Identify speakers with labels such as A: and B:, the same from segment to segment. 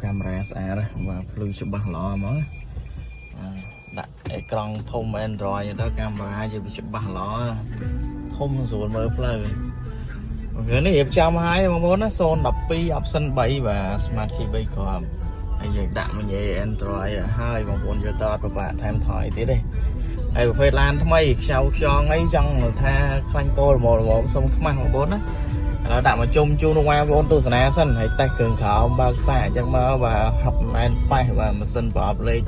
A: កាមេរ៉ាស្អាតណាស់បាទភ្លឺច្បាស់ល្អហ្មងដាក់អេក្រង់ធំ Android ទៅកាមេរ៉ាជាច្បាស់ល្អធំស្រួលមើលផ្លូវគ្រឿងនេះរៀបចំឲ្យបងប្អូនណា012 option 3បាទ Smart Key 3គ្រាប់ហើយយើងដាក់មួយ Android ឲ្យបងប្អូនយកទៅអត់ពិបាកថែមថយទៀតទេហើយប្រភេទឡានថ្មីខ្ចៅខ្យងអីចង់ថាខ្លាញ់គោល្មមល្មមសុំខ្មាស់បងប្អូនណាឥឡូវដាក់មកជុំជូនបងប្អូនទស្សនាសិនហើយតេស្តគ្រឿងក្រោមបើកសាកអញ្ចឹងមកបាទហប់ណែនប៉េះបាទម៉ាស៊ីនប្រអប់លេខ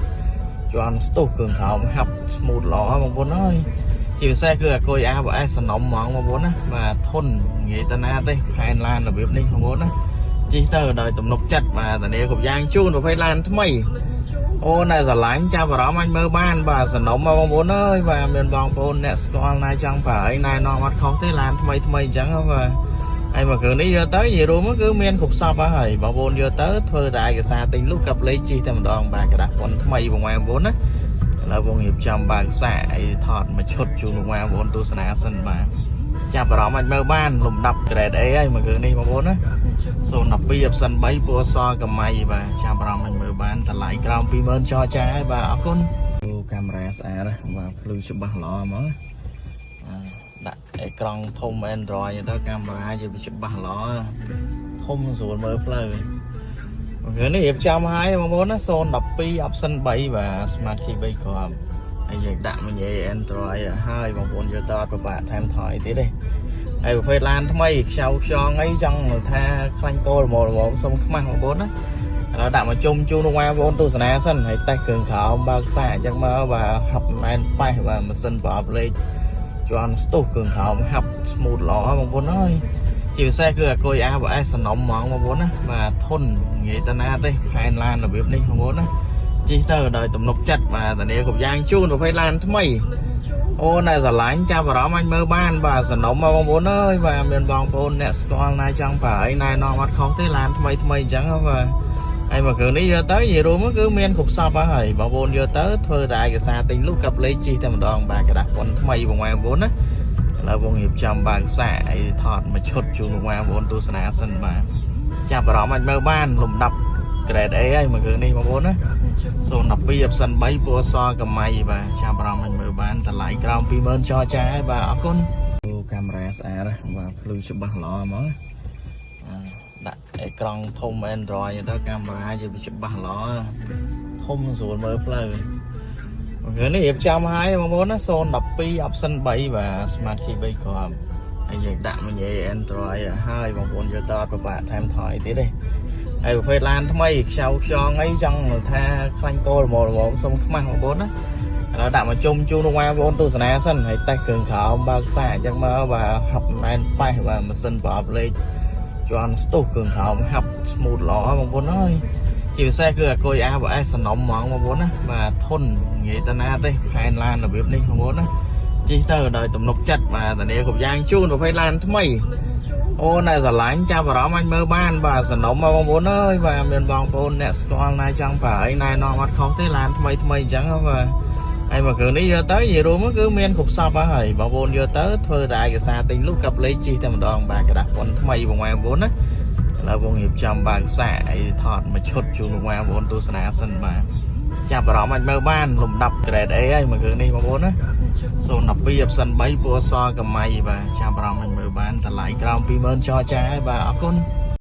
A: ជាន់ស្ទុះគ្រឿងក្រោមហាប់ smooth ល្អបងប្អូនអើយជាពិសេសគឺអាគុយ ABS សំណុំហ្មងបងប្អូនណាបាទធន់និយាយទៅណាទេផែនឡានរបៀបនេះបងប្អូនណាជិះទៅដោយទំនុកចិត្តបាទធានាគ្រប់យ៉ាងជូនប្រភេទឡានថ្មីអូនដែលស្រឡាញ់ចាប់អារម្មណ៍អាចមើលបានបាទសំណុំបងប្អូនអើយបាទមានបងប្អូនអ្នកស្គាល់ណាចង់ប្រើអីណែនាំអត់ខុសទេឡានថ្មីថ្មីអញ្ចឹងបាទហើយមកគ្រឿងនេះយកទៅនិយាយរួមគឺមានគ្រប់សពហើយបងប្អូនយកទៅធ្វើតែឯកសារទិញលុះកាប់លេខជិះតែម្ដងបាទក្រដាសពន្ធថ្មីបងប្អូនណាឥឡូវបងរៀបចំបើកសាកអីថតមួយឈុតជូនបងប្អូនទស្សនាសិនបាទចាប់អារម្មណ៍អាចមើលបានលំដាប់ grade A ហើយមកគ្រឿងនេះបងប្អូនណា012 option 3ពណ៌សកម្មៃបាទចាប់អារម្មណ៍អាចមើលបានតម្លៃក្រោម20000ចរចាហើយបាទអរគុណកាមេរ៉ាស្អាតណាស់បាទភ្លឺច្បាស់ល្អហ្មងដាក់អេក្រង់ធំ Android ទៅកាមេរ៉ាជាច្បាស់ល្អធំស្រួលមើលផ្លូវគ្រឿងនេះរៀបចំឲ្យបងប្អូនណា012 option 3បាទ Smart Key 3គ្រាប់ហើយយើងដាក់មួយ Android ឲ្យបងប្អូនយកទៅអត់ពិបាកថែមថយទៀតទេហើយប្រភេទឡានថ្មីខ្ចៅខ្យងអីចង់ថាខ្លាញ់គោល្មមល្មមសុំខ្មាស់បងប្អូនណាឥឡូវដាក់មកជុំជូនបងប្អូនទស្សនាសិនហើយតេស្តគ្រឿងក្រោមបើកសាកអញ្ចឹងមកបាទហប់ណែនប៉េះបាទម៉ាស៊ីនប្រអប់លេខជាន់ស្ទុះគ្រឿងក្រោមហាប់ smooth ល្អបងប្អូនអើយជាពិសេសគឺអាគុយ ABS សំណុំហ្មងបងប្អូនណាបាទធន់និយាយទៅណាទេផែនឡានរបៀបនេះបងប្អូនណាជិះទៅដោយទំនុកចិត្តបាទធានាគ្រប់យ៉ាងជូនប្រភេទឡានថ្មីអូនដែលស្រឡាញ់ចាប់អារម្មណ៍អាចមើលបានបាទសំណុំបងប្អូនអើយបាទមានបងប្អូនអ្នកស្គាល់ណាចង់ប្រើអីណែនាំអត់ខុសទេឡានថ្មីថ្មីអញ្ចឹងបាទហើយមកគ្រឿងនេះយកទៅនិយាយរួមគឺមានគ្រប់សពហើយបងប្អូនយកទៅធ្វើតែឯកសារទិញលុះកាប់លេខជិះតែម្ដងបាទក្រដាសពន្ធថ្មីបងប្អូនណាឥឡូវបងរៀបចំបើកសាកអីថតមួយឈុតជូនបងប្អូនទស្សនាសិនបាទចាប់អារម្មណ៍អាចមើលបានលំដាប់ grade A ហើយមកគ្រឿងនេះបងប្អូនណា012 option 3ពណ៌សកម្មៃបាទចាប់អារម្មណ៍អាចមើលបានតម្លៃក្រោម20000ចរចាហើយបាទអរគុណកាមេរ៉ាស្អាតណាស់បាទភ្លឺច្បាស់ល្អហ្មងដាក់អេក្រង់ធំ Android ទៅកាមេរ៉ាជាច្បាស់ល្អធំស្រួលមើលផ្លូវគ្រឿងនេះរៀបចំឲ្យបងប្អូនណា012 option 3បាទ Smart Key 3គ្រាប់ហើយយើងដាក់មួយ Android ឲ្យបងប្អូនយកទៅអត់ពិបាកថែមថយទៀតទេហើយប្រភេទឡានថ្មីខ្ចៅខ្យងអីចង់ថាខ្លាញ់គោល្មមល្មមសុំខ្មាស់បងប្អូនណាឥឡូវដាក់មកជុំជូនបងប្អូនទស្សនាសិនហើយតេស្តគ្រឿងក្រោមបើកសាកអញ្ចឹងមកបាទហប់ណែនប៉េះបាទម៉ាស៊ីនប្រអប់លេខជាន់ស្ទុះគ្រឿងក្រោមហាប់ smooth ល្អបងប្អូនអើយជាពិសេសគឺអាគុយ ABS សំណុំហ្មងបងប្អូនណាបាទធន់និយាយទៅណាទេផែនឡានរបៀបនេះបងប្អូនណាជិះទៅដោយទំនុកចិត្តបាទធានាគ្រប់យ៉ាងជូនប្រភេទឡានថ្មីអូនដែលស្រឡាញ់ចាប់អារម្មណ៍អាចមើលបានបាទសំណុំបងប្អូនអើយបាទមានបងប្អូនអ្នកស្គាល់ណាចង់ប្រើអីណែនាំអត់ខុសទេឡានថ្មីថ្មីអញ្ចឹងបាទហើយមកគ្រឿងនេះយកទៅនិយាយរួមគឺមានគ្រប់សពហើយបងប្អូនយកទៅធ្វើតែឯកសារទិញលុះកាប់លេខជិះតែម្ដងបាទក្រដាសពន្ធថ្មីបងប្អូនណាឥឡូវបងរៀបចំបើកសាកអីថតមួយឈុតជូនបងប្អូនទស្សនាសិនបាទចាប់អារម្មណ៍អាចមើលបានលំដាប់ grade A ហើយមកគ្រឿងនេះបងប្អូនណា012 option 3ពណ៌សកម្មៃបាទចាប់អារម្មណ៍អាចមើលបានតម្លៃក្រោម20000ចរចាហើយបាទអរគុណ។